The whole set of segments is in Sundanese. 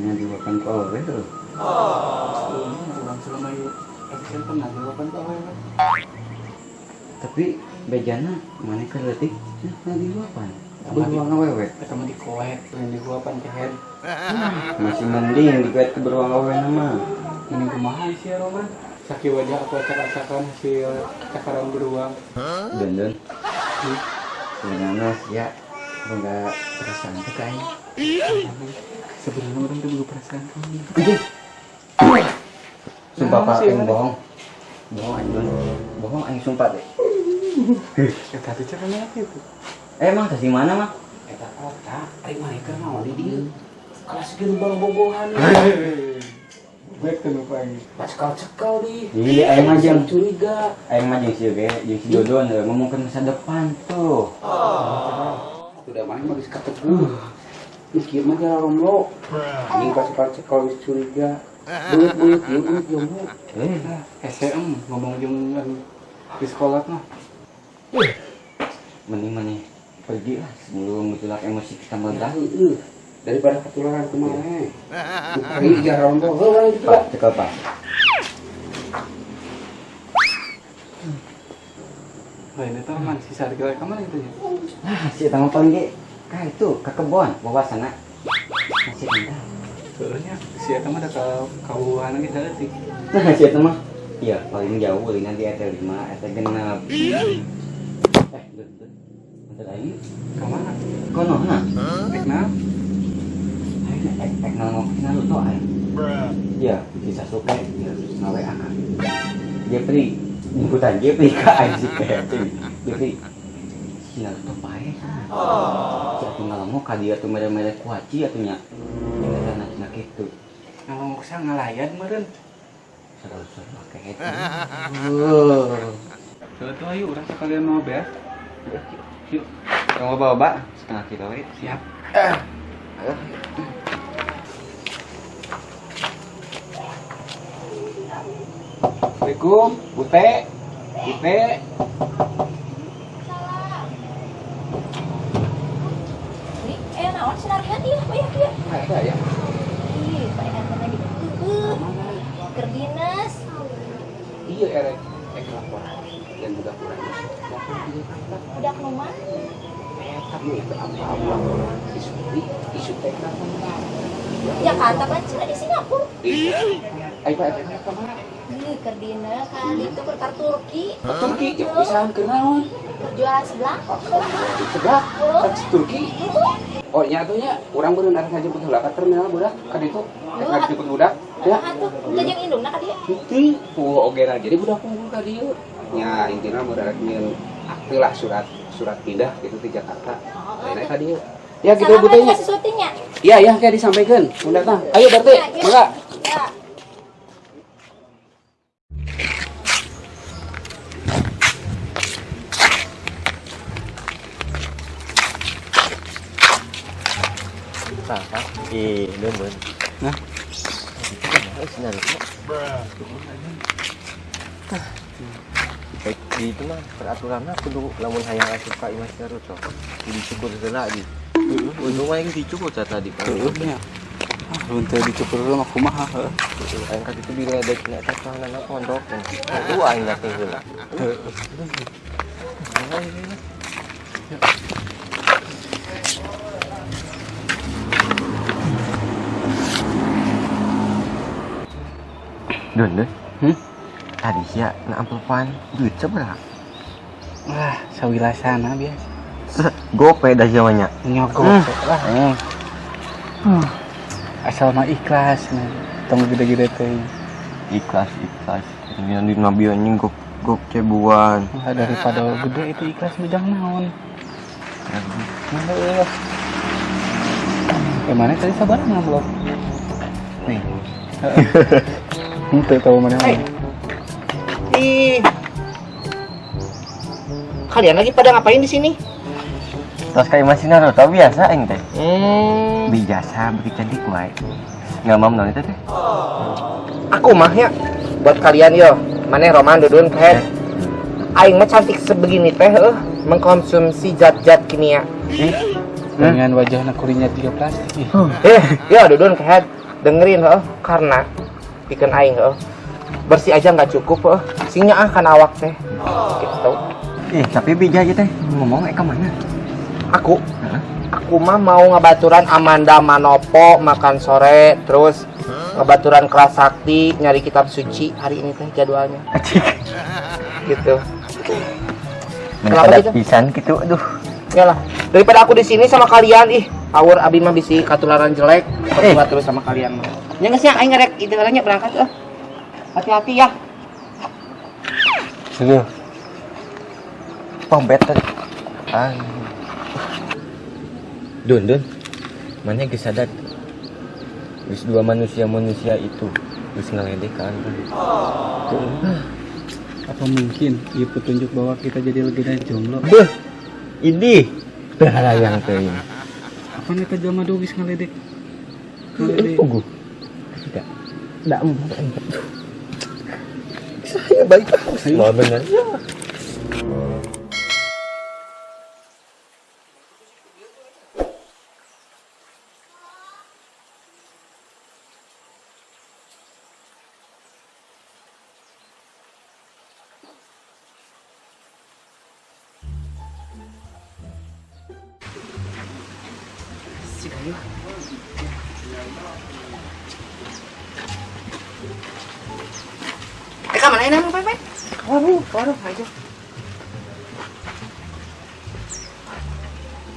Nya diwakan ku awewe heuh. Urang selama ieu asisten pernah diwakan ku awewe. Tapi bejana maneh keur leutik nah diwapan. Beruang awewe. Eta mah dikoet, lain dihuapan kehed. Masih mending dikoet ke beruang awewe mah. Mending kumaha sih ya Roman? Saki wajah aku acak-acakan hasil cakaran beruang. Don. Sebenarnya sih ya enggak perasaan teh ka aing. Sebenarnya orang tuh bukan perasaan kamu. Anjing. Sumpah Nah, Pak, sih, aing mana? bohong. Bohong aing Don. Bohong aing sumpah deh. Ya tadi caranya apa itu? Emang teh di mana mah? Eta kota, ari maneh keur naon di dieu? Kelas ge lubang bobohan. Gue tuh lupa ini. Pacekal-cekal di. Iya, aing mah jeung curiga. Aing mah jeung si ge, jeung si Dodon ngomongkeun masa depan tuh. Udah maneh mah geus kateguh. Mikir mah jalan romlo. Anjing pacekal-cekal geus curiga. Beut-beut ieu beut jomblo. SM ngomong jeung di sekolah mah. Mending maneh pergi lah sebelum gejolak emosi kita meledak. Heeh. Daripada ketularan kumaha. Pergi jalan romlo heuh gitu Pak, cekel Pak. Lah ini tuh man si Sargil ka mana itu ya? Nah, si eta mah paling ge ka itu ka kebon wawasana. Masih endah. Soalnya si eta mah da ka kawuhan ge saeutik. Nah, si eta mah iya paling jauh paling nanti RT 5, RT genep. Dun, dun. Antar aing Ka mana? kono na. Rek naon? Aing ek nongok Naruto aing. Iya, si Sasuke ya ngawe ka. Jepri, jemputan Jepri ka aing si Jepri. Jepri. Si Naruto pae. Si atuh ngalongok ka dieu atuh mere-mere kuaci atuh nya. Eta na kitu. Ngalongok sa ngalayan meureun. Seru-seru kayak gitu. Tuh tuh ayo urang sekalian mau beas. Yuk, Kamu bawa ba setengah kilo we. siap. Assalamualaikum, Bute. Bute. Ini naon senarian ieu banyak ieu. Ada ya. Ih, paehan teh gitu. Heueuh. Keur dinas. Iya erek ek laporan dan budak urang. Laporan di Jakarta. Budak nu mana? Eta mah itu apa-apa laporan si Suri, isu teh kenapa? Jakarta kan cenah di Singapura. Iya. Ayo Pak, eta ka mana? Ih, keur dinas kali itu keur ka Turki. Ke Turki, jauh pisan keur naon? Keur jualan sebelah. Sebelah, kan si Turki. Oh, nya atuh nya urang beureun arek ngajemput heula ka terminal budak ka ditu. Rek ngajemput budak. Ya. Atuh, teu jeung indungna ka dieu. Henteu, puguh oge na jadi budak unggul ka dieu. Nya intina mun arek nyieun akte lah surat surat pindah gitu di Jakarta. Lain ka dieu. Ya gitu Salam butenya. aja sesuatunya. Iya, ya kayak disampaikan. Mun datang. Ayo berarti, Ya, ya. mangga. Ya. Apa? Ih, demen. Nah. Eh, Naruto. Baik di itu mah peraturanna kudu lamun hayang asup ka imah Naruto. Kudu dicukur heula di. Untung mah yang dicukur tadi kan. Heueuh nya. Ah, lamun teu dicukur heula mah kumaha heuh. Aing ka ditu diledek nya eta celanana pondok. Kudu aing dateng heula. Heueuh. Dun, dun. Hmm? Tadi sia na amplopan duit sabaraha? Wah, sawilasana biasa. Gope da sia mah nya. Nyogok lah. Asal mah ikhlas nah. Tong gede-gede teh. Ikhlas, ikhlas. Ini di nabi anjing gop gop cebuan. Wah, daripada gede itu ikhlas bejang naon. Nah, heueuh. Mana tadi sabar ngamplop? Nih. Henteu tahu mana. Hai. Ih. Kalian lagi pada ngapain di sini? Terus kayak masih Naruto biasa aing teh. Bijasa begitu cantik wae. Nggak mau naon itu teh. Aku mah ya buat kalian yo, maneh Roman Dudun Kehed. Aing mah cantik sebegini teh heuh, mengkonsumsi zat-zat kimia. Dengan wajahna kurinya tiga plastik. Ya Dudun Kehed. Dengerin heuh, karena pikeun aing heuh. Bersih aja nggak cukup heuh. Sing nyaah kana awak teh. Gitu. Eh, tapi bija ieu teh ngomong ka mana? Aku? Heeh. Aku mah mau ngebaturan Amanda Manopo makan sore, terus ngebaturan kelas sakti nyari kitab suci hari ini teh jadwalnya. Acik. Gitu. Kenapa Kenapa gitu? Pisan gitu, aduh. Yalah, daripada aku di sini sama kalian ih, awur abi mah bisi katularan jelek, berdua terus sama kalian mah. Nya geus nya aing ngarek itu nya berangkat ah. Hati-hati ya. Sudah. Pompet tadi. Ah. Dun, Dun. Mana geus sadar? Geus dua manusia-manusia itu geus ngaledek ka antum. Apa mungkin ieu petunjuk bahwa kita jadi legenda jomblo? Beuh. Idih. Berharayang teuing. Apa eta jelema dua geus ngaledek? Ngaledek. Puguh. Tidak. Tidak. Saya balik. Mau bener. Ka mana ini Pepe? Ke warung, ke warung aja.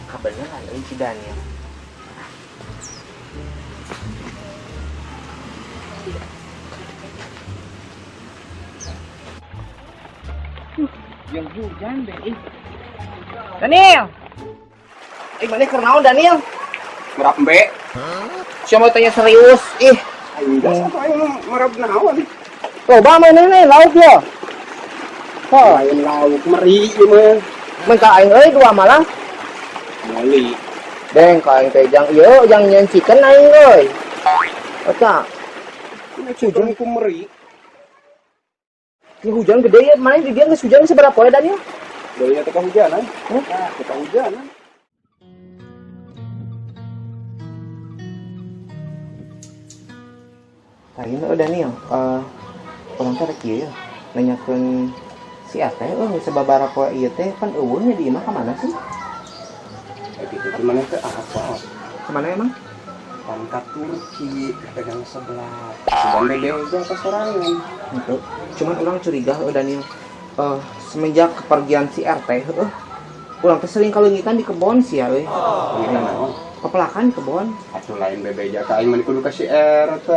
Kabeneran euy si Daniel. Yang hujan deh. Daniel. Mana keur naon Daniel? Merap embe. Siapa mau tanya serius? Ih, Aing geus atuh aing merap naon? Loba mana nih lauk ya? Oh, Lain lauk meri ieu mah. Mentah aing euy dua malam. Meuli. Deng ka aing teh jang ieu jang nyeun chicken aing euy. Eta, Hujan ku meri. Ini hujan gede ya, mana di dia geus hujan seberapa poe Daniel? Dari teh kahujanan. Hah? Nah, teh kahujanan. Lain euy Daniel, urang teh rek ieu ya, nanyakeun si RT euy sababaraha poe ieu teh pan eueuh nya di imah ka mana sih? Gitu teh mana teh apa? Kemana emang? Pan ka Turki, pegang sebelah. Sugan bebe ka sorangan. Gitu. Cuman urang curiga euy Daniel. Semenjak kepergian si RT heueuh, urang teh sering kaleungitan di kebon sih ya euy. Leungitan naon? Pepelakan di kebon. Atuh lain bebeja ka aing mah kudu ka si RT.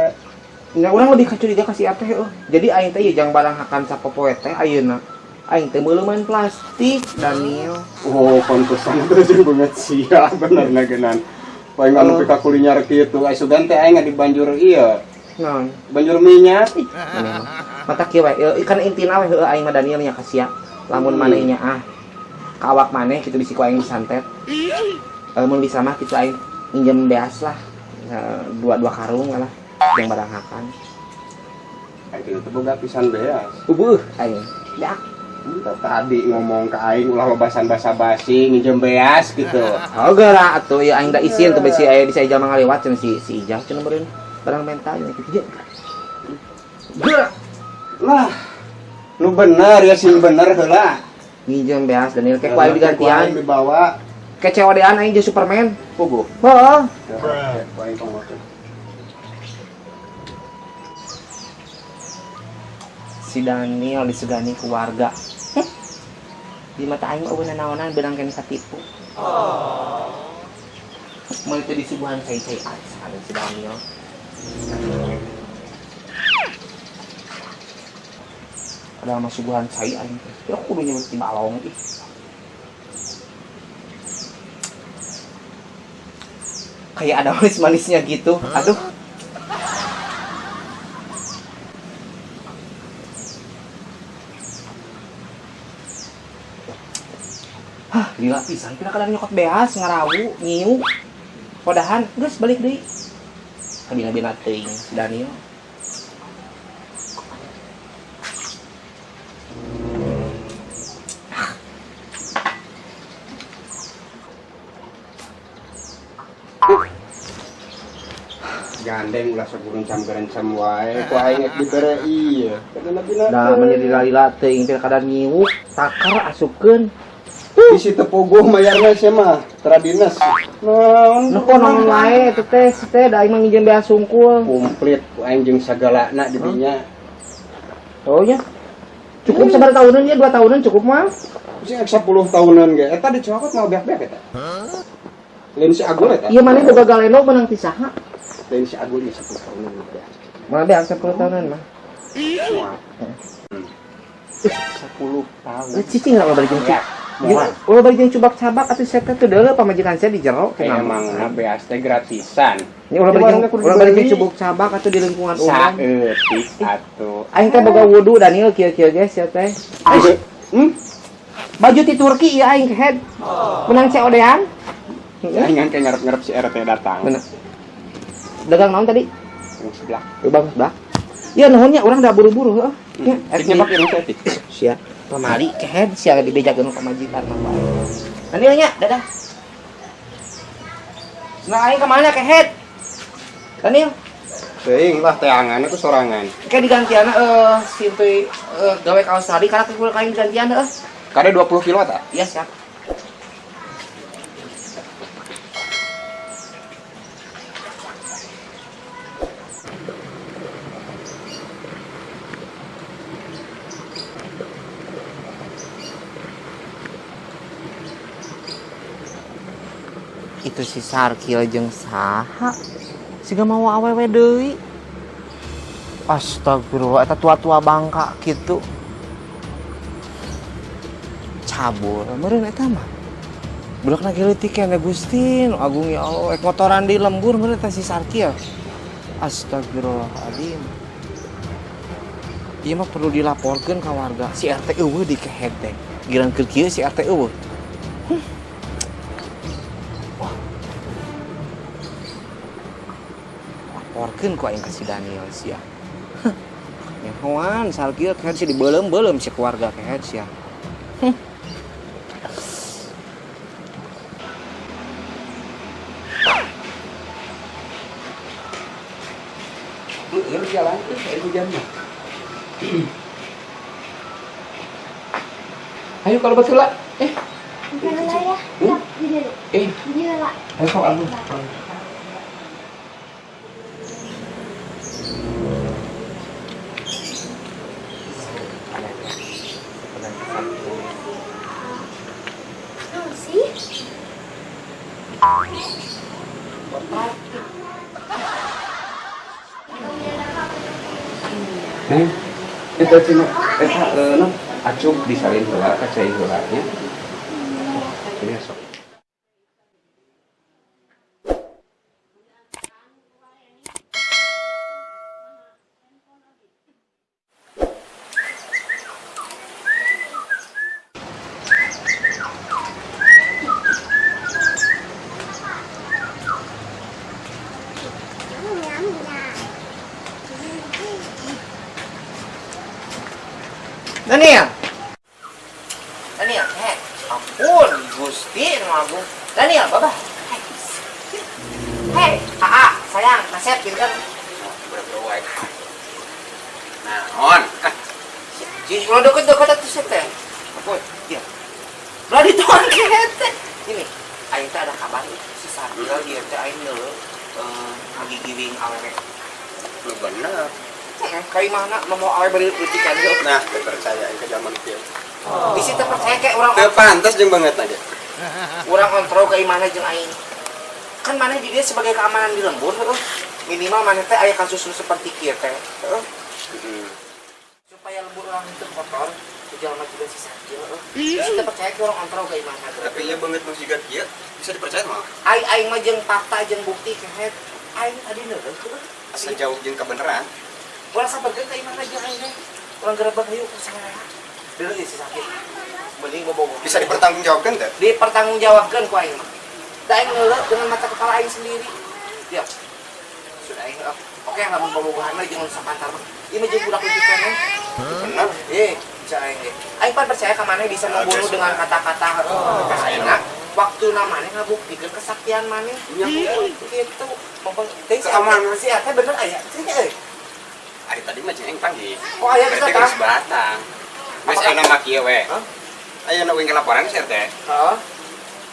Nah, urang lebih kacuriga ka si RT heueuh. Jadi aing teh ieu jang barang hakan sapopoe teh ayeuna. Aing teh meuleuman plastik, Daniel. Oh, pantesan teh jeung banget sia bener na geunan. Paling anu pika kulinyar kitu, ai sugan teh aing di banjur ieu. Naon? Banjur minyak. Ih, maneh mah. Mata kieu we, ieu kan intina we heueuh aing mah Daniel nya ka sia. Lamun maneh nya ah ka awak maneh kitu bisi ku aing disantet. Mun bisa mah kitu aing minjem beas lah. Dua karung lah. Yang barang hakan. Aing teh boga pisan beas. Ubuh aing. Beak. Entah tadi ngomong ke aing ulah babasan basa-basi nginjem beas gitu. Oh geura atuh ya aing da isin tuh bisi aya bisa ijal mangaliwat cenah si Ijal cenah meureun barang mental nya kitu ge. Geura. Lah. Nu bener ya sing bener heula. Nginjem beas Daniel ke ku aing digantian. Dibawa. Kecewadean aing jeung Superman. Puguh. Heeh. Ku aing tong makan. Si Daniel disegani ku warga. Di mata aing mah eueuh nanaonan beunang keneh katipu. Mun teu disuguhan cai-cai asa ada si Daniel. Padahal mah suguhan cai aing teh. Ya kudu nyebut di balong ih. Kayak ada manis-manisnya gitu. Aduh. Hah, gila pisan pira kadang nyokot beas ngarawu, nyiu. Kodahan, geus balik deui. Kabina-bina teuing si Daniel. Gandeng ulah sok gerencam-gerencam wae ku aing rek dibere ieu. Kadana Da menjadi lila teuing teh kadar nyiwuk takar asupkeun. Bisi teu puguh mayarna sia mah, tara dinas. Naon? Nu naon wae eta teh si teh da aing mah nginjem beas sungkul. Komplit ku aing jeung sagalana di dinya. Oh ya. Cukup sabar tahunan ya, 2 tahunan cukup mah. Sing 10 tahunan ge. Eta dicokot mau beak-beak eta. Lain si Agul eta. Iya maneh boga galeno menang ti saha? Lain si Agul nya 10 tahunan beak. Mah beak 10 tahunan mah. 10 tahun. Cicing lah bari jeung ulah bari jeung cubak-cabak atuh saya teh teu deuleu pamajikan saya di jero Emang na beas teh gratisan. Ini ulah bari jeung cubuk cabak atuh di lingkungan umum. Saeutik atuh. Aing teh boga wudu Daniel kieu-kieu ge sia teh. Baju ti Turki ieu aing head. Menang COD-an. Aing kan ngarep-ngarep si RT datang. Bener. Dagang naon tadi? Yang sebelah. Lubang sebelah. Ya nuhun nya urang da buru-buru heuh. Nya Cik nyepak irung teh. Sia. Pamali kehed sia dibejakeun ka pamajikan mah. Daniel nya dadah. Senang aing ka mana kehed? Daniel. Teuing lah teangan aku sorangan. Kayak digantian si teuy gawe ka Australia karena kudu kain digantian heuh. Kade 20 kilo ta? Iya siap. Itu si Sarkil jeung saha siga mau awewe deui. Astagfirullah, eta tua-tua bangka kitu. Cabur meureun eta mah. Budakna ge leutik keneh Gusti nu agung ya Allah, ek motoran di lembur meureun eta si Sarkil. Astagfirullahaladzim. Ieu mah perlu dilaporkeun ka warga. Si RT eueuh di kehed teh. Giran keur kieu si RT eueuh. Laporkeun ku aing ka si Daniel sia. Nyahoan Sarkil kehed sia dibeuleum-beuleum si keluarga kehed sia. Lu jalan terus air hujan mah. Ayo kalau betul lah. Bukan lah ya. Gini lah. Ayo kok aku. Sih. Neng, eta cina eta non acuk disalin heula ka cai heula nya. Ini sok. Daniel. Daniel, heh. Ampun, Gusti nu agung. Daniel, babah. Hei, AA, sayang, kasep pinter. Naon? Jadi ulah deket-deket atuh sih teh. Ampun, iya. Ulah dituang kehed teh. Ini, aing teh ada kabar si Sarbil dia teh aing deuleu ngagigiwing awewe. Lu bener. Kayak mana mau awe beri leutik kan ge. Nah, teu percaya aing ke zaman kieu. Bisi teu percaya kayak urang Teu pantes jeung banget aja. Urang kontrol ka imahna jeung aing. Kan maneh di dia sebagai keamanan di lembur heuh. Minimal maneh teh aya kasus nu seperti kieu teh. Heuh. Supaya lembur urang itu kotor, jelema juga si Sarkil heuh. Bisi teu percaya ke urang kontrol ka imahna. Tapi ieu banget nu siga kieu bisa dipercaya mah. Aing aing mah jeung fakta jeung bukti kehed. Aing tadi neureun heuh. Sejauh jeung kebenaran. Urang sabarkeun ka imahna jeung aing teh. Urang gerebek hayu ku sarerea. Deuleu si Sakit. Mending bobogoh. Bisa dipertanggungjawabkan teh? Dipertanggungjawabkan ku aing mah. Da aing neureun dengan mata kepala aing sendiri. Ya. Sudah aing oke lamun bobogohan mah jeung sapantar mah. Ieu mah jeung budak leutik keneh. Bener. Bisa aing ge. Aing pan percaya ka maneh bisa membunuh dengan kata-kata heuh. Aingna. Waktu maneh ngabuktikeun kesaktian maneh. Nya Gitu. Teh Keamanan. Si RT bener aya. Cenah euy. Ari tadi mah jeung panggil. Oh, aya RT geus geus datang. batang. Geus Apakah- ayeuna mah kieu we. Hah? Ayeuna uing laporan si RT. Heeh.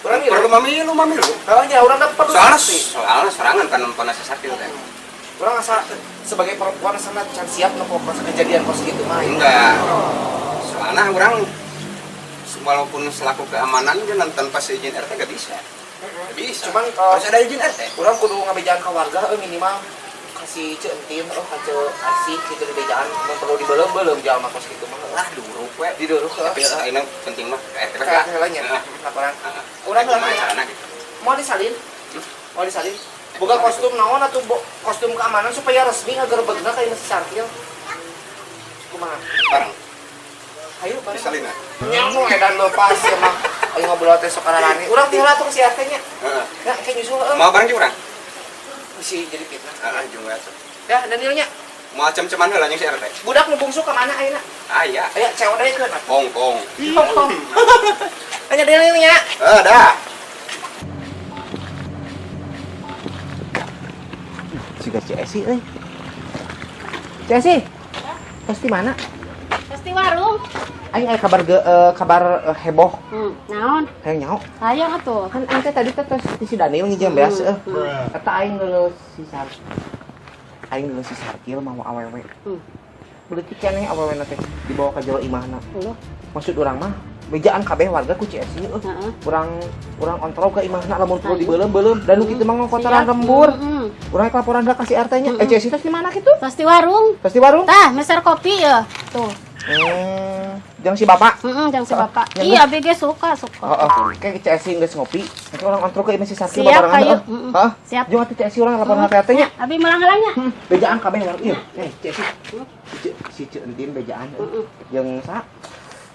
Urang Perlu mamilu mamilu. Heeh, nya urang da perlu Soalnya saksi. soalnya serangan kan nempona si Sarkil teh. Urang asa sebagai perempuan sana can siap nempo kejadian kos gitu mah. Enggak. Soalnya orang walaupun selaku keamanan kan tanpa seizin RT nggak bisa. Nggak bisa. Cuman, harus ada izin RT. Urang kudu ngabejaan ka warga euy minimal kasih Ceu Entin oh ka Ceu Asih gitu di bejaan mun perlu dibeuleum-beuleum jalma kos gitu mah. Lah duruk we. Diduruk heuh. Tapi ini penting mah ke RT. Kayak heula nya Heeh. laporan. Heeh. Urang Kumaha heula nya. carana gitu. Mau disalin? Mau disalin? Boga kostum naon atuh kostum keamanan supaya resmi ngagerebegna ka imah si Sarkil. Kumaha? Bareng. Hayu bareng. Disalin ah. Nyamu edan lepas ya mah. Ayo ngobrol teh sok ararane. Urang ti heula tuh ke si RT nya. Heeh. Ya, kayak nyusul heuh. Mau bareng jeung urang? Si jadi fitnah. Heeh, jeung we atuh. Ya, Danielnya. Mau cem-ceman heula jeung si RT. Budak nu bungsu ka mana ayeuna? Ah iya. Aya cewek deui keun. Hongkong. Hongkong. Hanya Danielnya. Eh, dah. Siga Ceu Esi euy. Ceu Esi. Pasti mana? Pasti warung. Aing aya kabar kabar heboh. Naon? Hayang nyaho. Hayang atuh. Kan aing teh tadi teh tos di si Daniel nginjem beas euy. Eta aing leuleus si Sar. Aing leuleus si Sarkil mau awewe. Beuletik keneh awewena teh dibawa ka jero imahna. Uluh. Maksud urang mah bejaan kabeh warga ku Ceu Esi euy. Heeh. Urang urang ontrog ka imahna lamun perlu Ayo. dibeuleum-beuleum dan nu kitu mah ngokotoran lembur. Urang laporan ka si RT nya. Ceu Esi tos di mana kitu? Tos di warung. Tos di warung? Tah, meser kopi ya. Tuh. Jang si bapak. Heeh, jang si bapak. Yang Iya, abg suka, suka. Heeh. Kayak Ceu Esi geus ngopi, nanti urang ontrog ka imah si Sarkil Siap, babarengan, ayo. heeh. Heeh. Siap. Jeung atuh Ceu Esi urang laporan ka RT nya. Abi melang-halangnya. Bejaan kabeh warung ieu. Eh, Ceu Esi. Si Ceu Entin bejaan. Jeung saha?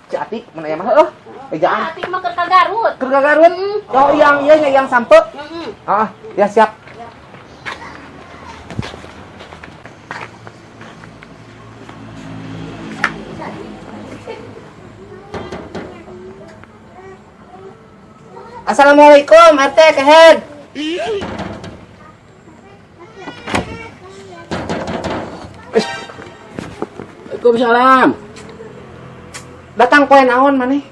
Ceu Atik mun aya mah heuh. Bejaan. Atik mah keur ka Garut. Keur ka Garut. Oh, yang ieu nya yang sampe. Heeh. Heeh, ya siap. Assalamualaikum, RT Kehed. Waalaikumsalam. Datang poe naon maneh?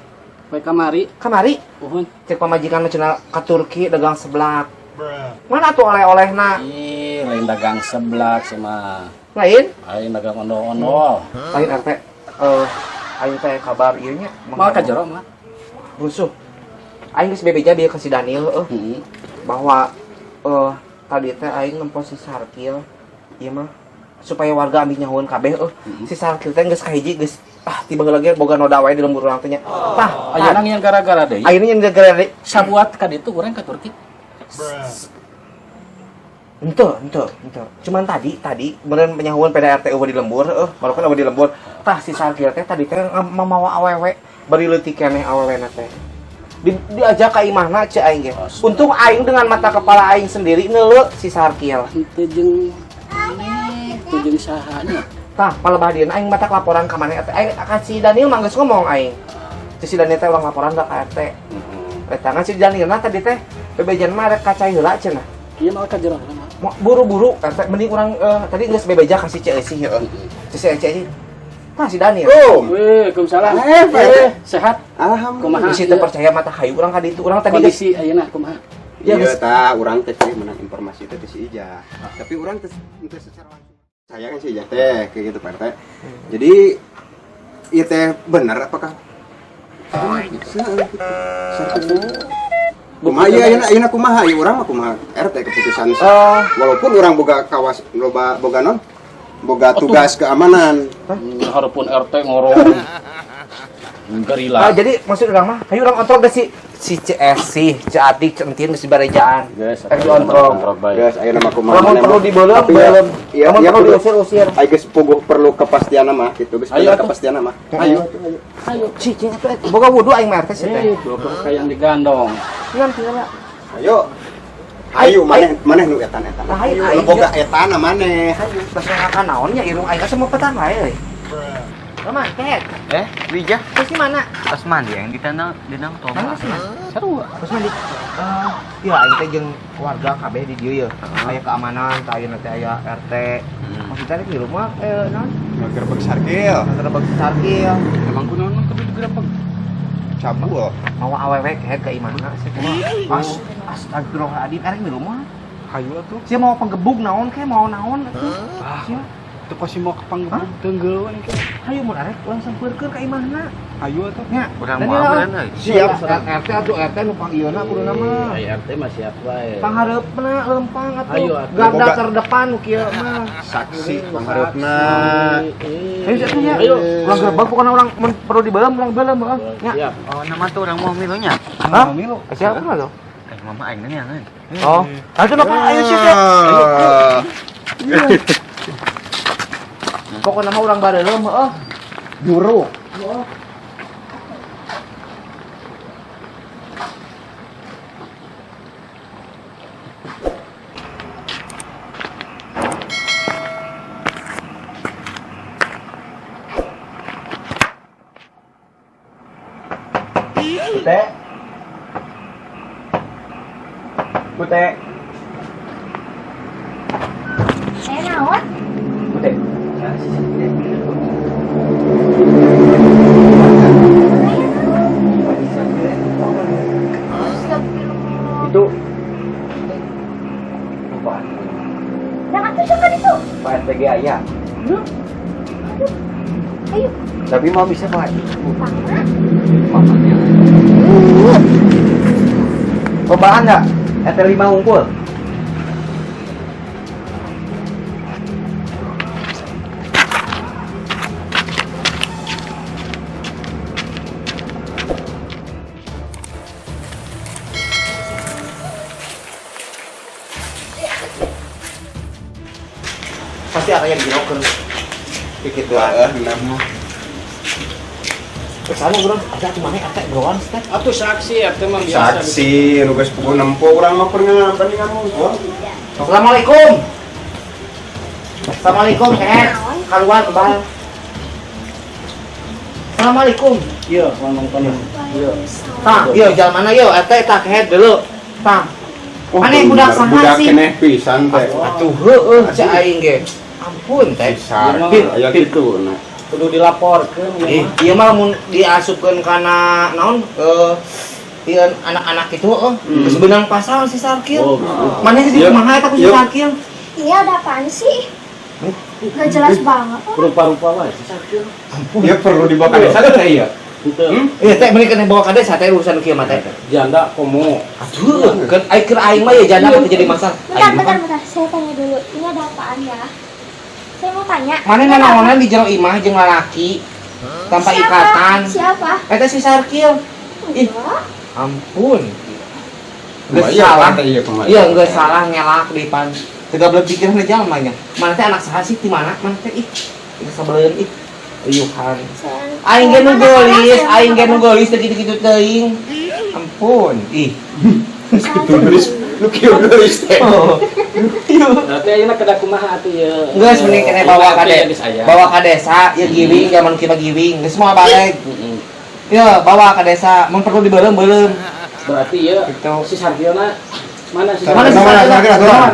Poe kamari. Kamari? Uhun. Cek pamajikan mah cenah ka Turki dagang seblak. Mana tuh oleh-olehna? Ih, lain dagang seblak sih mah. Lain? Lain dagang ondol-ondol. Lain RT. Aing teh kabar ieu nya. Mal ka jero mah. Rusuh. Aing geus bebeja bieu ka si Daniel bahwa tadi teh aing nempo si Sarkil ieu mah supaya warga ambil nyahoeun kabeh si Sarkil teh geus kahiji geus tiba heula ge boga noda wae di lembur urang teh nya. Tah, ayeuna ngian gara-gara deui. Ayeuna nyian gara-gara deui. Sabuat ka ditu urang ka Turki. Ente. Cuman tadi beneran penyahuan pada RT eueuh di lembur baru kan eueuh di lembur. Tah si Sarkil teh tadi teh mamawa awewe bari leutik keneh awewena teh. Diajak ka imahna ceu aing ge. Untung aing dengan mata kepala aing sendiri neuleuh si Sarkil. Henteu jeung saha nya. Tah, palebah dieuna aing mata laporan ka maneh RT. Aing ka si Daniel mah geus ngomong aing. Si Daniel teh ulang laporan ka RT. Eta ngan si Daniel na tadi teh bebejan mah rek ka cai heula cenah. Ieu mah ka jero heula mah. Mau buru-buru RT mending urang tadi geus bebeja ka si Ceu Esi heueuh. Si Ceu Esi. Tah si Daniel. Waalaikumsalam. Sehat? Alhamdulillah. Kumaha? Bisi teu percaya mata hayu urang ka ditu. Urang tadi kondisi ayeuna kumaha? Ya, Iya geus. tah urang teh menang informasi teh si Ijah. Tapi urang teh secara langsung. Saya kan si Ijah teh kayak gitu Pak RT. Jadi ieu teh bener apakah? Kumaha ieu ayeuna kumaha ieu urang mah kumaha RT keputusan. Walaupun urang boga kawas loba boga non boga tugas keamanan. Harupun RT ngorong. Gerila. Jadi maksud urang mah hayu urang ontrog deh si Ceu Esi, Ceu Atik, Ceu Entin geus dibarejaan. Geus, Rek diontrog. Geus ayeuna mah kumaha. Lamun perlu dibeuleum, beuleum. Iya, Lamun iya, perlu kudu. diusir-usir. Ayo geus puguh perlu kepastian mah gitu. Geus Ayo, perlu atuh. kepastian mah. Ayo. Ayo. Cicing atuh boga wudu aing mah RT sih teh. Goblok kayak yang digandong. Ngan tinggal. Ayo. Ayo maneh maneh nu etan-etan. Ayo, Nu boga etana maneh. Ayo, tas ngakan naon nya irung aing asa mau petan wae euy. Roman, kehet. Eh, Wijah, Terus di mana? pas mandi yang di tanah di nang Mana toba. sih, Mas? Seru. Terus mandi. Eh, iya aing teh jeung keluarga kabeh di dieu ya. Aya keamanan, tah ayeuna teh aya RT. Maksudnya di rumah naon? Ngegerbek sarkil. Ngegerebek sarkil. Emang kunaon mah kudu digerebek. Cabul. Mau awewe kehet ka imahna sih kumaha. As astagfirullahaladzim, erek di rumah. Hayu atuh. Sia mau penggebuk naon ke, mau naon atuh. Ah, Sia, teu pasti mau kepanggebuk tenggel we ke. hayu mun arek urang sampeurkeun ka imahna. Hayu atuh. Nya, Urang Dan mau ya, bener euy. Siap, RT atuh RT nu pangieuna kuduna mah. Ai RT mah siap wae. Panghareupna lempang atuh. Hayu atuh. Garda Boga. terdepan nu kieu mah. Saksi panghareupna. Ayo atuh nya. Ayo. Urang gerbang pokona urang mun perlu dibeuleum urang beuleum heuh. Nya. Siap. Oh, nama tuh orang mau milunya. Hah? Mau milu. Siapa mah lo? Eh, mama aing neangan. Oh. Ayo napa ayo sih. Ah. Pokona mah urang bareuleum heuh. Juru. Pute. Pute. Eh, naon? Pute. Ya, si Pute. Astagfirullah. Itu apaan? Nah, atuh siapa itu? Pak RTG aya. Aduh. Ayo, Tapi mau bisa Pak. sama. Mamanya. Pembaan nggak? RT 5 unggul. Pasti aya dijerokeun. Kikituan. Heeh, nah. Sana urang ada atuh maneh RT broan teh. Atuh saksi RT mah biasa. Saksi nu geus puguh nempo urang mah keur ngabandingan unggul. Assalamualaikum. Assalamualaikum, kehet. Keluar kebal. Assalamualaikum. Iya, ngomong kono. Iya. Tah, iya jalan mana yo RT tah kehet dulu. Tah. Wah, Maneh budak saha budak sih? keneh pisan teh. Atuh heueuh cek aing ge. Ampun teh. Sarkil aya kitu nah. Kudu dilaporkeun Eh, ieu mah. ieu mah mun diasupkeun kana naon ieu anak-anak itu heueuh geus beunang pasal si Sarkil. Oh, Maneh sih Iya. kumaha eta ku si Iya. Sarkil? Ini ada apaan sih? Gak jelas banget. Rupa-rupa wae si Sarkil. Ampun. Ya perlu dibawa ka desa teh iya. Henteu. Iya teh mending kena bawa ka desa teh urusan kieu mah teh. Janda komo. Aduh, kan aing keur aing mah ya janda mah teu jadi masalah. Bentar, Aing mah bentar, kan bentar. Saya tanya dulu. Ini ada apaan ya? Saya mau tanya. Mana Ini ada nanaonan di jero imah jeung lalaki tanpa Siapa? ikatan. Siapa? Eta si Sarkil. Ih. Enggak. Ampun. Geus Kumaha iya, salah. Pak, teh, iya, kumaha. Iya, geus salah ngelak di depan. Teu belum pikiran aja nya. Mana teh anak saha sih di mana? Mana teh ih. Geus sabeleun ih. Uyuhan. Saya- Aing ge nu Mana geulis, saya? aing ge nu geulis teu kitu-kitu teuing. Ampun. Ih. Saya Tulis nu kieu geulis teh. Oh. Berarti ayeuna kedah kumaha atuh ieu? Geus mending kene bawa ka desa. desa. Bawa ka desa, ieu giwing zaman kieu mah giwing, geus moal balik. Heeh. Ya, bawa ke desa, mun perlu dibeuleum-beuleum. Berarti ieu Gitu. si Sarkilna mana si Mana sih Mana, Sarkil? Sarkil, Mana?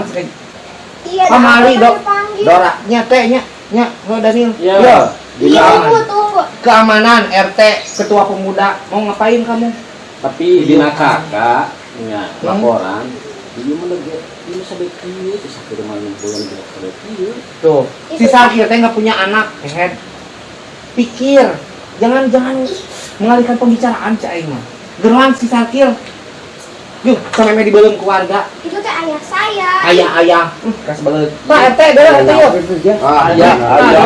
Iya, ada Kamari apa dok. dipanggil? Dora nya teh nya nya oh, Daniel. Iya. Yo. Iya, tunggu, tunggu. Keamanan RT ketua pemuda mau ngapain kamu? Tapi dina kakak nya laporan ieu mah lagi ieu mah sampai kieu si Sarkil mah bulan geus sampai kieu. Tuh, si Sarkil teh nggak punya anak, head. Pikir, jangan jangan mengalihkan pembicaraan cak aing mah. Geruan si Sarkil. Yuk, sampai di belum keluarga. Itu teh ayah saya. Ayah-ayah, kas beuleut. Pak RT, beres RT yuk. Ah, Ya, iya,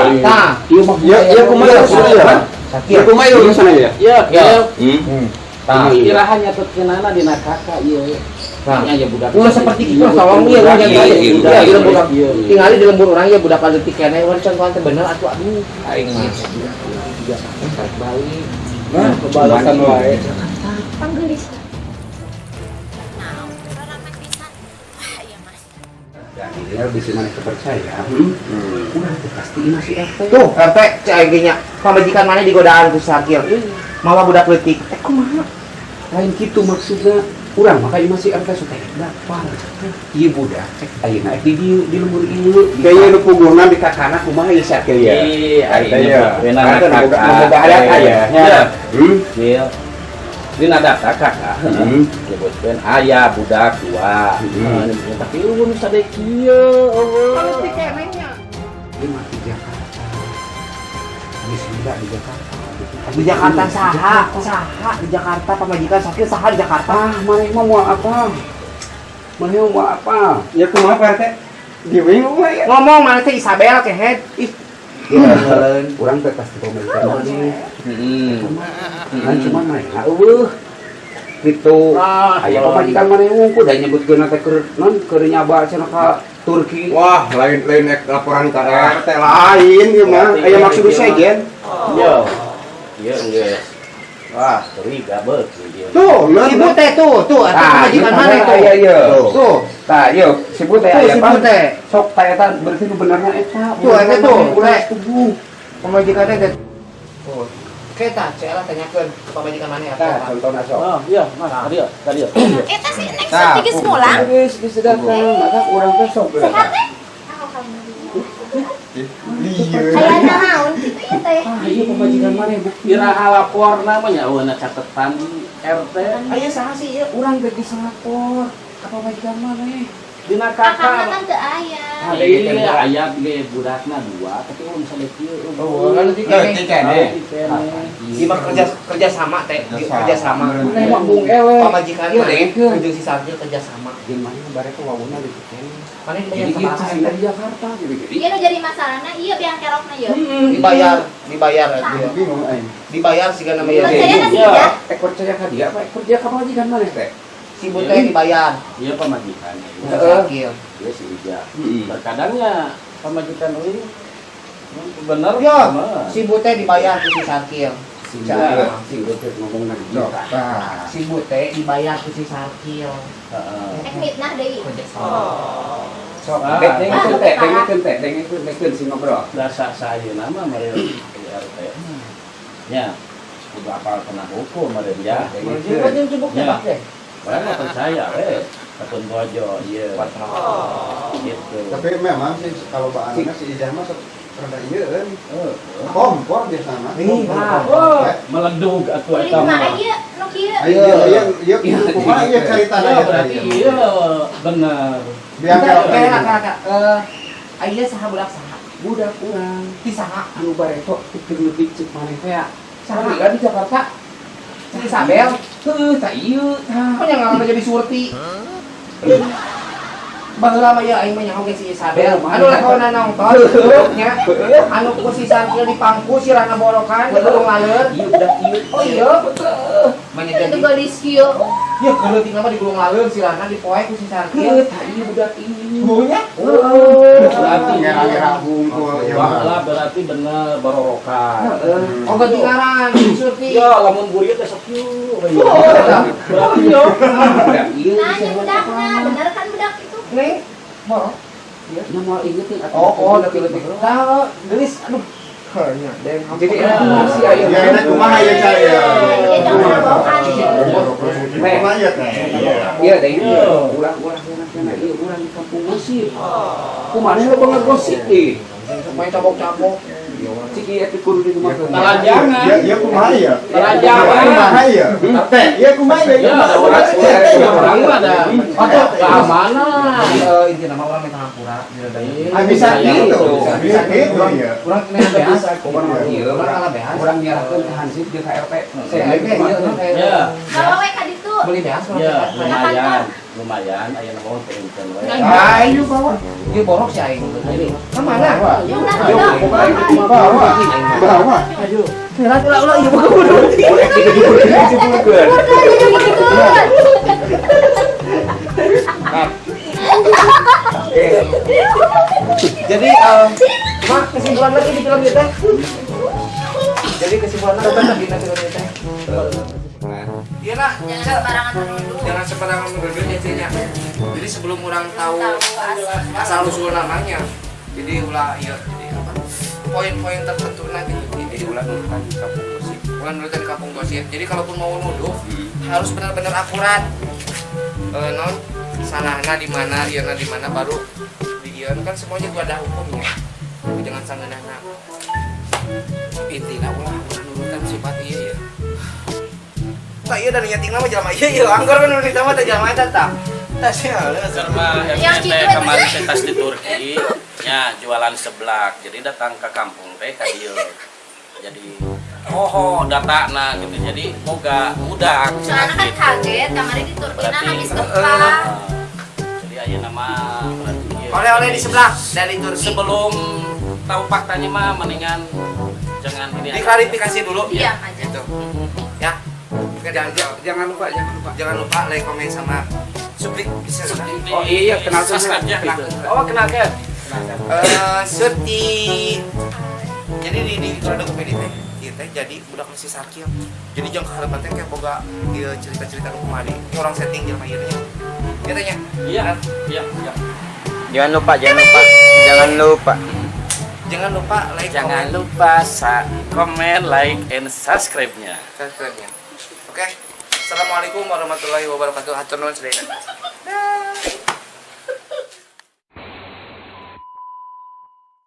iya. Tah, Ieu mah Ya, ya kumaha urusanna ya? Sarkil. Ya kumaha ieu urusanna ya? Ieu Ya. ieu Tah. iraha nyatetkeunana dina kakak ieu. Nah. Nya ya budak. Ulah seperti itu tolong ieu Budak, iya iya, iya di lembur iya, iya. Tingali di lembur urang ya budak leutik keneh urang contohan teh bener atuh aduh aing mah. Balik. Nah, kebalasan wae. Panggelis. Nah, rame pisan. Wah, iya Mas. Daniel bisi maneh kepercaya. Urang teh pasti imah si RT. Tuh, RT cek aing ge nya. Pamajikan maneh digodaan ku Sakil. Mawa budak leutik. Eh, kumaha? Lain kitu maksudna. Urang mah ka imah si RT sok teh daftar. Ieu budak cek ayeuna di dieu di lembur ieu. Kayaknya nu puguhna di kakana kumaha ieu Sakil ya? Iya, RT ya. Wena RT nu boga nu boga adat aya. Ya. Hmm. Iya. Dina data kakak, nyebutkeun aya budak dua. Tapi euweuh nu sade kieu, euweuh. Dia mah di Jakarta. Geus lila di Jakarta. Di Jakarta saha? Saha di Jakarta pamajikan Sakil saha di Jakarta? Ah, maneh mah moal apa? Maneh mah moal apa? Ya kumaha Pak RT? Dia bingung mah ya. Ngomong mana teh Isabel kehed. Ih, Urang teh pasti pamajikan maneh. Heeh. Kan cuma maneh euweuh. Gitu. Ah, Aya pamajikan maneh wungkul da nyebutkeun teh keur non keur nyaba cenah ka Turki. Wah, lain lain ek laporan ka RT lain ieu mah. Aya maksud sejen. Yo. Ieu geus. Wah, curiga beuki ieu. Tuh, si Bute tuh, tuh, atuh Tah, pamajikan maneh tuh. Iya, iya. Tuh, Tah, ieu si Bute tuh aya si pan. Bute. Sok tah eta berarti nu benerna eta. Tuh, eta tuh, Urang Teh. setuju. Pamajikannya teh. Tuh. Kita cek lah tanyakeun ke pamajikan maneh Tah, apa. contohna sok. Oh, iya, Mas, tadi ya, tadi ya. Eta sih next Tah, geus mulang. Geus geus datang, maka urang teh sok. Sehat teh? Alhamdulillah. Iya. Aya naon kitu ieu teh? Ah, ieu pamajikan maneh bukti. Iraha laporna mah nya euweuh catetan RT. Aya saha sih ieu? Urang teh geus lapor ka pamajikan maneh. Dina Kakakna kakak. kan teu aya. Iya, aya ge budakna dua, tapi euweuh nu sade kieu. Oh, kan leutik keneh. Leutik keneh. Ieu mah kerja kerja sama teh, kerja sama. Maneh mah bung ewe. Pamajikan Iya, maneh dengekeun. jeung si Sakil kerja sama. Jeung maneh bare teh wawuna leutik keneh. Maneh dibayar Jadi ieu sabaraha cicing teh? di Jakarta gitu. Ieu nu jadi masalahna ieu biang kerokna ieu. Dibayar, dibayar dia. Bingung aing. Dibayar siga nama ieu. Percaya ka si Iya. Ija? Ek percaya ka dia apa ek percaya ka pamajikan maneh teh? Si Bute dibayar. Iya pamajikan. Heeh. Sakil. Iya si Ija. Terkadangnya pamajikan euy bener Ya, mah. si Bute dibayar ku si Sakil. Si Cak. si Bute ngomongna di Sok, dia. tah. Si Bute dibayar ku si Sakil. Heeh. Ek mitnah deui. Kerja sama. Sok, Ah. dengekeun teh, dengekeun teh, dengekeun dengekeun si ngobrol. Dasa sayeuna mah meureun di RT. Nya, kudu apal kena hukum meureun ya. Dengekeun. Ya. Urang mah percaya we. Katun bojo ieu. Gitu. Tapi memang sih kalau baanna si Ijah mah sok rada ieu euy. Kompor biasa mah. Oh, meledug atuh Jadi eta kumaha mah. ieu nu kieu? Ayo ieu ieu kumaha ieu caritana Ya, ieu berarti teh, iya bener. Biang Kela kerok kela kela. Eh, aya saha budak saha? Budak urang Ti saha? anu bareto pikir leutik cek maneh teh ya. Saha? Saha di Jakarta? Si Isabel. Heuh, tah ieu tah. Kok yang ngaranna jadi Surti? Baheula mah ya aing mah nyaho ge si Isabel. Anu lakona nonton nya. Anu ku si Sakil dipangku si Rana borokan di Gunung Laleur. Ieu budak ieu. Oh iya. Manya Itu jadi. gadis kieu. Ya leutik mah di Gunung Laleur si Rana dipoe ku si Sakil. Heuh, tah ieu budak ieu. Nya. Berarti Ngera-ngera hungkul ieu mah. Wah, berarti bener bororokan. Heeh. Oh ganti ngaran si Surti. Ya, lamun burieu teh sok kieu. Oh, eta. Berarti yo. Budak ieu Nanya budakna, bener kan budak itu? Neng, borok. Nya moal ingetin atuh. Oh, oh, leutik-leutik. Tah, gelis aduh. Heunya, deng. Jadi enak sih aya. Ya enak kumaha ieu cai ya. Ieu jangan bororokan ieu. Kumaha ieu teh? Iya, deng. Ulah-ulah enak ieu urang di kampung gosip. Kumaha lo banget gosip ih. Main cabok-cabok. Cik ieu teh kudu di rumah. Telanjangan. Ya ya kumaha ieu? Telanjangan. Kumaha ieu? Teh, ieu kumaha ieu? Ya, ada orang orang mah ada Atau keamanan. Eh, intina mah urang minta hampura. Ah, bisa gitu. Bisa gitu ya. Urang kena beas. Pokoknya mah ieu Urang kalah beas. urang nyerahkeun ka Hansip jeung ka RT. Saya ge ieu Ya. Bawa we ka ditu. beli beas urang Ya, teh. lumayan. Lumayan aya nu turunkeun we. Ayo bawa. Ieu borok si aing. Ka mana? Yuk lah, udah. Bawa. Bawa. Ulah ulah ulah ieu bukan kudu. Udah, jadi Jadi mak kesimpulan lagi di film ieu teh. Jadi kesimpulannya apa di film ieu teh? Iya lah. Jangan sembarangan menuduh. Jangan sembarangan menuduh ya, Cenya. Jadi sebelum orang tahu Tahu asal. Asal usul namanya, jadi ulah iya, jadi apa? Poin-poin tertentu nah gitu. Jadi ulah nurutan di kampung gosip. Ulah nurutan di kampung gosip. Jadi kalaupun mau nuduh harus benar-benar akurat. Eh, non salahnya di mana, iya di mana, baru di iya kan semuanya juga ada hukumnya. Tapi jangan sangeunahna. Intinya ulah ulah nurutan sifat iya ya. Tak iya dan nyeting nama jelema iya iya anggar kan nulis nama teh jelema eta tah. Tah sia. Serba Yang RT gitu teh aja. Kemarin teh tas di Turki nya jualan seblak, jadi datang ke kampung teh ka dieu, jadi oh data nah gitu, jadi boga budak. Soalnya kan gitu. Kaget, kemarin di Turki nah Berarti- habis gempa. Jadi aya nama berarti ieu. Oleh-oleh di sebelah dari Turki. Sebelum tahu faktanya mah mendingan jangan ini aja. Diklarifikasi dulu. Diam aja. Gitu. Ya. Oke, jangan Jangan lupa, jangan lupa. Jangan lupa like, komen sama subscribe bisa kan? Oh iya, kenal tuh. Subscribe ya gitu. Oh, kenalkan. Eh, Surti. Jadi di Tornado Comedy teh, ieu teh jadi budak masih sakit. Jadi jangan keharapan teh kayak boga ieu cerita-cerita nu kumaha deui. Ini orang setting jelema ieu nya. Ieu teh nya. Iya. Jangan lupa, jangan lupa. Jangan lupa. Jangan lupa like, Jangan comment, lupa komen, like, and subscribe-nya. Subscribe-nya. Oke. Assalamualaikum warahmatullahi wabarakatuh. Hatur nuhun sadayana.